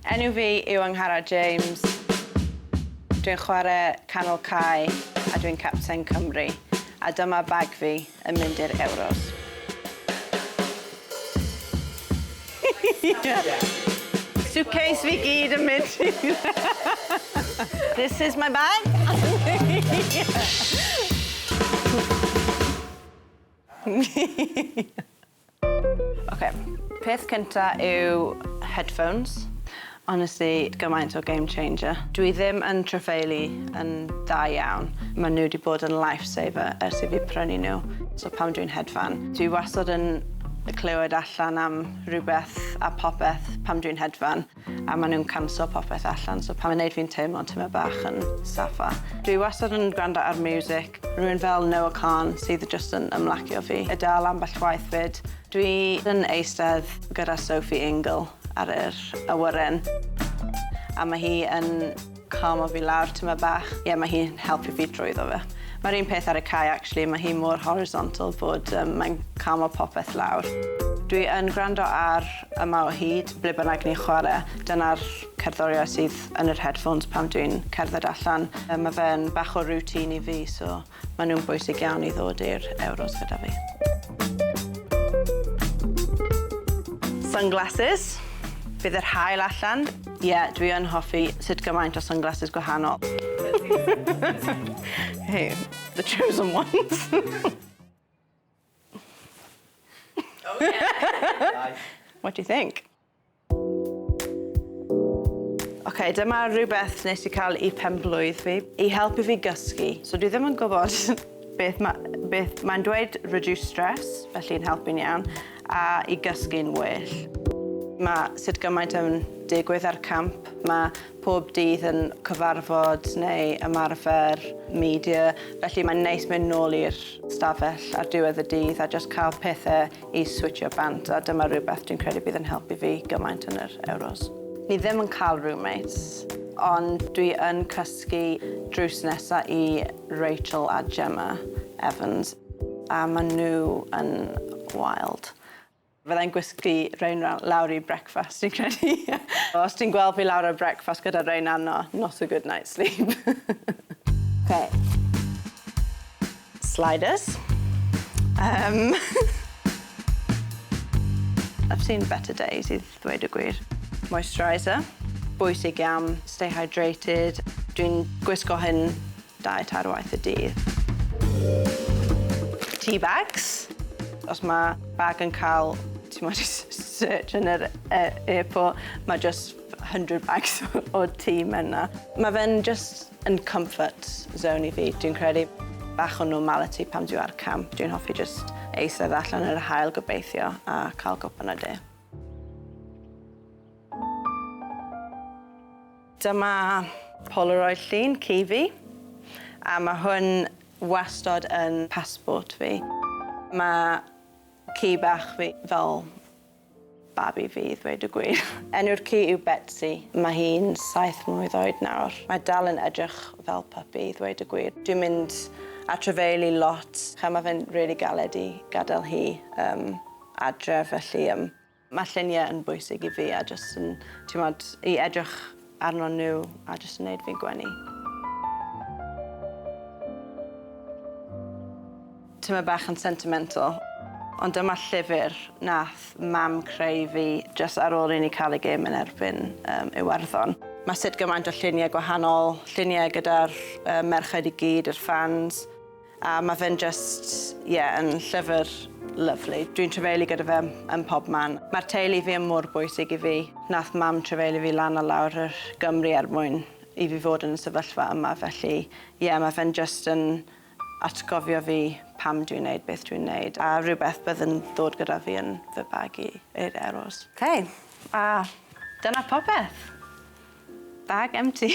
Enw fi yw Angharad James. Dwi'n chwarae canol cae a dwi'n capten Cymru. A dyma bag fi yn mynd i'r Euros. Suitcase fi gyd yn mynd. This is my bag. Oce, peth cynta yw headphones. Honestly, gymaint o game changer. Dwi ddim yn trafeili yn dda iawn. Maen nhw wedi bod yn lifesaver ers i fi prynu nhw. So pan dwi'n hedfan, dwi wastad yn clywed allan am rhywbeth a popeth pan dwi'n hedfan. A maen nhw'n canslo popeth allan, so pan mae'n neud fi'n teimlo'n tymed bach yn saffa. Dwi wastad yn gwrando ar music, rhywun fel Noah Khan sydd jyst yn ymlacio fi. Y dal ambell waith 'fyd. Dwi yn eistedd gyda Sophie Ingle ar yr awyren a mae hi yn calmo fi lawr tymed bach. Ie, mae hi'n helpu fi drwyddo fe. Mae'r un peth ar y cae actually, mae hi mor horizontal bod mae'n calmo popeth lawr. Dwi yn gwrando ar Yma o Hyd, ble bynnag ni'n chwarae. Dyna'r cerddoriaeth sydd yn yr headphones pan dwi'n cerdded allan. Mae fe'n bach o routine i fi, so maen nhw'n bwysig iawn i ddod i'r Euros gyda fi. Sunglasses. Bydd yr haul allan. Ie, yeah, dwi yn hoffi sut gymaint o sunglasses gwahanol. Hey, the chosen ones. Oh yeah. Nice. What do you think? Oce, dyma rhywbeth nes i cael i penblwydd fi, i helpu fi gysgu. So dwi ddim yn gwybod beth ma' beth mae'n dweud reduce stress, felly'n helpu'n iawn, a i gysgu'n well. Ma' sut gymaint yn digwydd ar camp. Ma' pob dydd yn cyfarfod neu ymarfer media, felly mae'n neis mynd nôl i'r stafell ar diwedd y dydd a jyst cael pethe i switsio bant a dyma rhywbeth dwi'n credu bydd yn helpu fi gymaint yn yr Euros. Ni ddim yn cael roommates, ond dwi yn cysgu drws nesa i Rachel a Gemma Evans a ma' nhw yn wild. Fydda i'n gwisgu rhein lawr i brecwast fi'n credu. Os ti'n gweld fi lawr ar brecwast gyda rhein arno, not a good night's sleep. Ok. Sliders. I've seen better days i ddweud y gwir. Moisturiser. Bwysig iawn, stay hydrated. Dwi'n gwisgo hyn Dau tair waith y dydd. Tea bags. Os mae bag yn cael, ti'n modd search yn yr airport, mae just 100 bags o tea mewn 'na. Mae fe'n just yn comfort zone i fi, dwi'n credu. Bach o normality pan dwi ar camp. Dwi'n hoffi just eistedd allan yn yr haul gobeithio a cael cwpan o de. Dyma Polaroid llun ci fi, a ma' hwn wastod yn passport fi. Ma' ci bach fi fel babi fi i ddweud y gwir. Enw'r ci yw Betsi. Ma' hi'n saith mlwydd oed nawr. Mae dal yn edrych fel puppy i ddweud y gwir. Dwi'n mynd a trafeili lot. A ma' fe'n rili galed i gadael hi yym adre felly yym Mae lluniau yn bwysig i fi a jyst yn, timod, i edrych arno nhw a jyst yn neud fi gwenu. Tymed bach yn sentimental, ond dyma llyfr nath mam creu fi jyst ar ôl i ni cael y gêm yn erbyn um, Iwerddon. Mae sut gymaint o lluniau gwahanol, lluniau gyda'r uh, merched i gyd, yr fans. A ma' fe'n jyst ie yn llyfr lyfli. Dwi'n trafeili gyda fe yn pob man. Ma'r teulu fi yn mor bwysig i fi. Nath mam trafeili fi lan a lawr yr Gymru er mwyn i fi fod yn y sefyllfa yma felly ie ma' fe'n jyst yn atgofio fi pam dwi'n neud beth dwi'n neud a rhywbeth bydd yn ddod gyda fi yn fy bag i i'r Euros. Ok a dyna popeth. Bag empty.